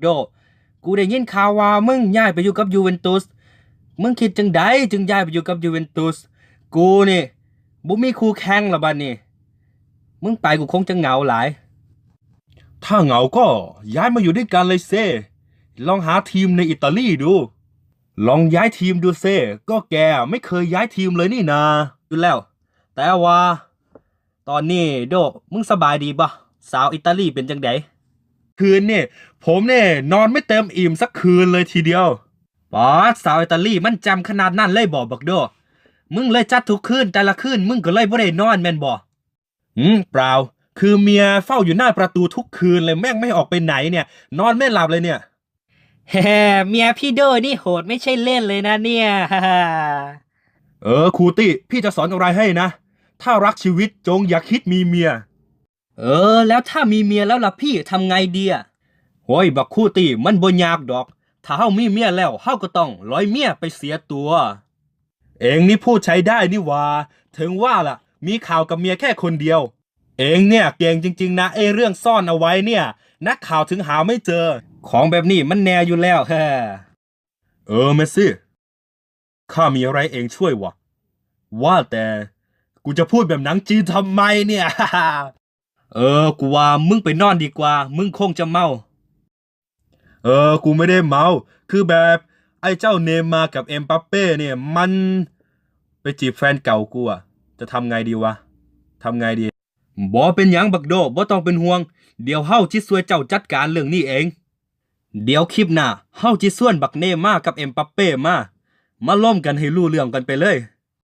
ໂດ ກູໄດ້ຍິນຂ່າວວ່າມຶງຍ້າຍໄປຢູ່ກັບຢູເວັນຕຸສ. ມຶງຄິດຈັ່ງໃດຈຶ່ງຍ້າຍໄປຢູ່ກັບຢູເວັນຕຸສ? ກູນີ້ບໍ່ມີຄູ່ແຂ່ງລະບັດນີ້. ມຶງໄປກູຄົງຈະເຫງົາຫຼາຍ. ຖ້າເຫງົາກໍຍ້າຍມາຢູ່ດ້ວຍກັນເລີຍເຊ. ລອງຫາທີມໃນອີຕາລີດູ. ລອງຍ້າຍທີມດູເຊ. ກໍແກໄມ່ເຄີຍຍ້າຍທີມເລີຍນີ້ນາ. ຢູ່ແລ້ວ. ແຕ່ວ່າ ຕອນນີ້ໂດ ມຶງສະບາຍດີບໍ່? ສາວອີຕາລີເປັນຈັ່ງໃດ? ຄືນນີ້ ຜົມນີ້ນອນໄມ່ເຕັມອີ່ມສັກຄືນເລີຍທີດຽວ. ປາດ ສາວອີຕາລີມັນແຈ່ມຂະໜາດນັ້ນເລີຍບໍ່ບັກໂດ? ມຶງເລີຍຈັດທຸກຄືນ, ແຕ່ລະຄືນມຶງກໍເລີຍບໍ່ໄດ້ນອນແມ່ນບໍ່? ອືມ ເປົ່າ. ຄືເມຍເຝົ້າຢູ່ໜ້າປະຕູທຸກຄືນເລີຍ, ແມ່ງໄມ່ໃຫ້ອອກໄປໄຫນເນຍ, ນອນໄມ່ຫຼັບເລີຍເນຍ. ເມຍພີ່ໂດນີ້ໂຫດໄມ່ໃຊ່ເລ່ນເລີຍນະເນຍ. ເອີ ຄູຕິ, ພີ່ຈະສອນອະໄລໃຫ້ນະ. ຖ້າລັກຊີວິດ ຈົ່ງຢ່າຄິດມີເມຍ. ເອີ ແລ້ວຖ້າມີເມຍແລ້ວລະພີ່ ທຳໄງດີອະ? ໂອ້ຍ ບັກຄູຕິ, ມັນບໍ່ຍາກດອກ. ຖ້າເຮົາມີເມຍແລ້ວ ເຮົາກໍຕ້ອງລອຍເມຍໄປເສຍຕົວ. ເອງນີ້ພູດໃຊ້ໄດ້ນີ້ຫວ່າ. ເຖິງວ່າລະ, ມີຂ່າວກັບເມຍແຄ່ຄົນດຽວ. ເອງເນຍເກັ່ງຈິງໆນະ, ໄອ້ເລື່ອງສ້ອນເອົາໄວ້ເນຍ ນັກຂ່າວເຖິງຫາໄມ່ເຈີ. ຂອງແບບນີ້ມັນແນ່ຢູ່ແລ້ວ. ເອີ ເມສຊີ, ຂ້າມີอะไรเองช่วยวะ? ว่าแต่ กูจะพูดแบบหนังจีนทำไมเนี่ย? ເອີ ກູວ່າມຶງໄປນອນດີກວ່າ, ມຶງຄົງຈະເມົາ. ເອີ ກູໄມ່ໄດ້ເມົາ. ຄືແບບ ໄອ້ເຈົ້າເນມາກັບເອັມປາເປ້ນີ້ ມັນໄປຈີບແຟນເກົ່າກູອະ. ຈະທຳໄງດີວະ? ທຳໄງດີ? ບໍ່ເປັນຫຍັງບັກໂດ, ບໍ່ຕ້ອງເປັນຫ່ວງ. ດຽວເຮົາຊິຊ່ວຍເຈົ້າຈັດການເລື່ອງນີ້ເອງ. ດຽວຄລິບໜ້າ ເຮົາຊິຊວນບັກເນມາກັບເອັມປາເປ້ມາ, ມາລົມກັນໃຫ້ຮູ້ເລື່ອງກັນໄປເລີຍ.